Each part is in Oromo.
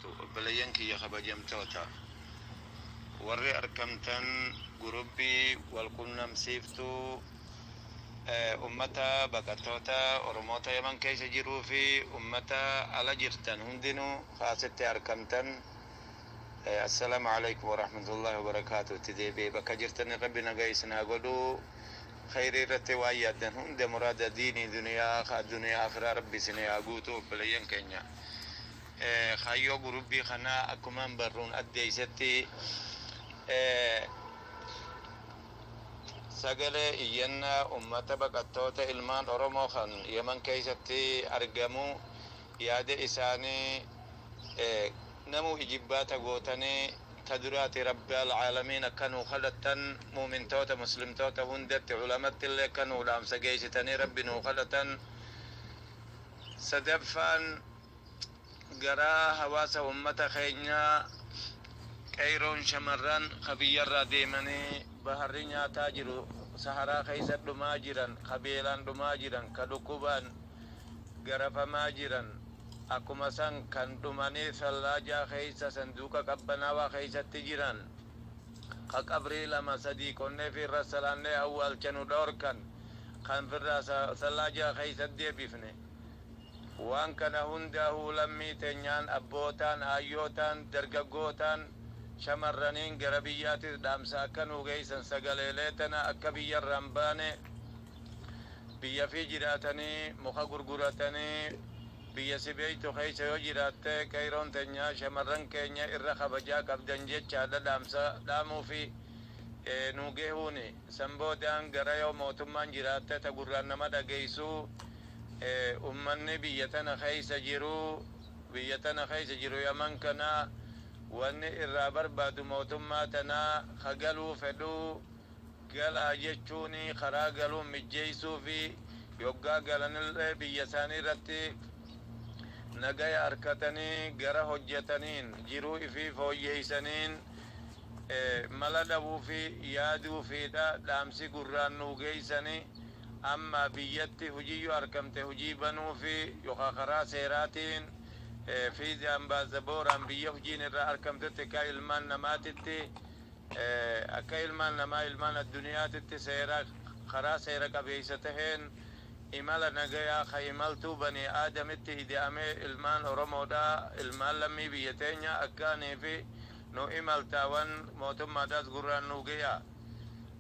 Obboleeyyan kiyya kabajamtoota, warri arkamtan gurubbii wal qunnamsiiftuu ummata baqattoota Oromoota Yaman keessa jiruu fi ummata ala jirtan hundinuu kaasitti arkamtan, assalaamu alaikum warahmatullahi wabarakaatu. Itti deebi'ee bakka jirtan Rabbi nagaa isin haa godhu. Khayrii irratti waan yaaddan hunda, muraada diinii duniyaa ka addunyaa akhiraa, Rabbi isin haa guutu. Obboleeyyan keenya, kaayyoo gurubbii kanaa akkumaan barruun addeeysetti, sagalee iyyannaa ummata baqattoota ilmaan Oromoo kan Yaman keessatti argamu yaada isaanii namuu ijibbaata gootanii, ta duraati Rabbi alcaalamiin akka nuu kadhattan, muumintoota muslimtoota hundatti, culamatti illee akka nuu dhaamsa geessitanii Rabbi nuu kadhatan. Sadaffaan, garaa hawaasa ummata keenyaa, qeeyroon shamarran ka biyyarraa deemanii baharri nyaataa jiru, Saharaa keessa dhumaa jiran, ka beelaan dhumaa jiran, ka dhukkubaan garafamaa jiran, akkuma san kan dhumanii sallaajaa keessa sanduuqa qabbanaawaa keessatti jiran, ka qabrii lama sadii qonnee fi irra salaannee awwaalcha nu dhoorkan, kan firraa sallaajaa keessatti deebifne, waan kana hundaahuu lammii teenyaan, abbootaan, aayyootaan, dargaggootaan, shamarraniin gara biyyaatis dhaamsa akka nuu geessan, sagaleelee tana akka biyyarraan baane, biyya fi jiraatanii muka gurguratanii, biyya si beeytu keessa yoo jiraatte, qeeyroon teenyaa shamarran keenya irra kabajaa qabdan jechaadha dhaamsa dhaamuu fi nuu gehuuni. San boodaan gara yoo mootummaan jiraatte ta gurraan nama dhageessu, ummanni biyya tana keessa jiru, biyya tana keessa jiru, Yaman kana, wanni irraa barbaadu mootummaa tanaa kagaluu fedhuu galaa jechuun karaa galuun mijjeessuu fi yoggaa galanillee biyya isaanii irratti nagaya harkatanii gara hojjetaniin jiruu ifii fooyyeeysaniin mala dhabuu fi yaaduu fiidha dhaamsi gurraan nuu geeysanii. Amma biyyatti hujiyyuu argamte hujii banuu fi yookaan karaa seeraatiin fiizaan baazabooraan biyya hujiin irraa argamtutti akka ilmaan namaatitti, akka ilmaan namaa, ilmaan addunyaatitti, seera karaa seera qabeessa taheen imala nagayaa ka imaltuu banii aadamitti ida'amee ilmaan Oromoodha, ilmaan lammii biyya teenya akkaanii fi nu imaltaawan mootummaadhaas gurraan nuu geya,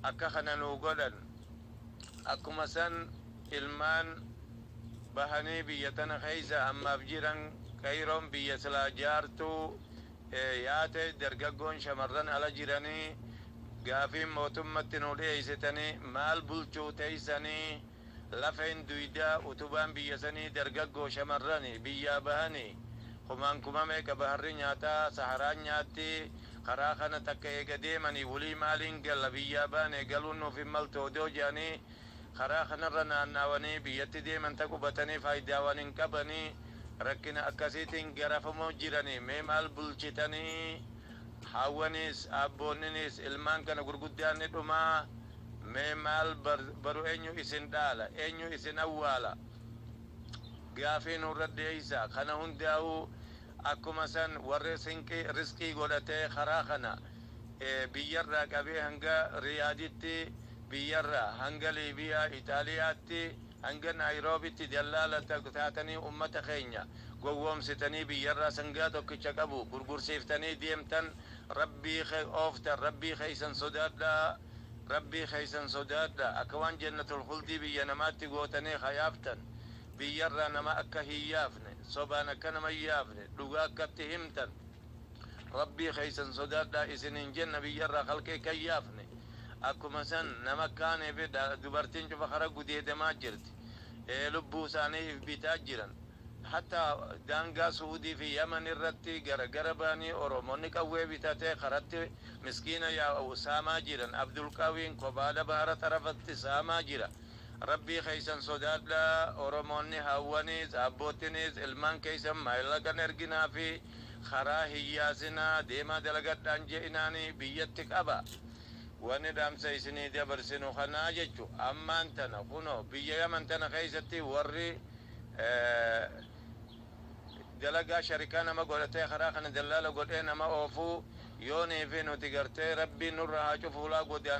akka kana nuu godhan. Akkuma san ilmaan bahanii biyya tana keessa ammaaf jiran, qeeyroon biyya silaa jaartuu yaate, dargaggoon shamarran ala jiranii, gaafiin mootummatti nu dhiyeessitanii maal bulchuu teessanii? Lafeen duydaa utubaan biyya sanii dargaggoo shamarrani biyyaa bahanii kumaan kuma meeqa baharri nyaataa, Saharaan nyaatti. Karaa kana takka eega deemanii wulii maaliin galla, biyyaa baane, galuun nuuf hin maltu odoo jedhanii karaa kanarra naannaawanii biyyatti deeman ta qubatanii faayidaawwan hin qabanii, rakkina akkasiitiin garafamoo jiranii, mee maal bulchitanii? Haawwaniis abboonninis ilmaan kana gurguddaan ni dhumaa, mee maal baru? Eenyu isin dhaala? Eenyu isin awwaala? Gaafii nurra dhiyeessa kana hundaa'uu. Akkuma san warri sinqii riskii godhatee karaa kana biyyarraa qabee hanga Riyaaditti, biyyarraa hanga Liibiyaa, Itaaliyaatti, hanga Naayiroobitti dallaala taatanii ummata keenya gowwoomsitanii biyyarraa sangaa tokkicha qabu gurgursiiftanii deemtan, Rabbii ooftan, Rabbii keessan sodaadhaa, Rabbii keessan sodaadhaa. Akka waan jannatul khuldii biyya namaatti gootanii hayaaftan, biyyarraa nama akka hin yaafne, sobaan akka nama hin yaafne, dhugaa akkatti himtan, Rabbii keessan sodaadhaa isiniin jenna. Biyyarraa halqee kan yaafne, akkuma san nama kaanii fi dubartiin cufa kara gudeedamaa jirti, lubbuu isaanii if bitaa jiran. Hatta daangaa Suudii fi Yaman irratti gara gara ba'anii Oromoonni qawwee bitatee karatti miskiina yaa'u saamaa jiran. Abdulqawiin kophaadha bahara xarafatti saamaa jira. Rabbii keessan sodaadhaa. Oromoonni haawwaniis abbootinis ilmaan keessan maallaqan erginaa fi karaa hiyyaasinaa, deemaa dalagadhaan je'inaanii biyyatti qaba. Wanni dhaamsa isinii dabarsinu kanaa jechu. Ammaan tana kuno biyya Yaman tana keessatti warri Dalagaa sharikaa nama godhatee karaa kana dallaala godhee nama oofuu yoonii fi nuti gartee Rabbiin nurra haa cufu hulaa godaanaa.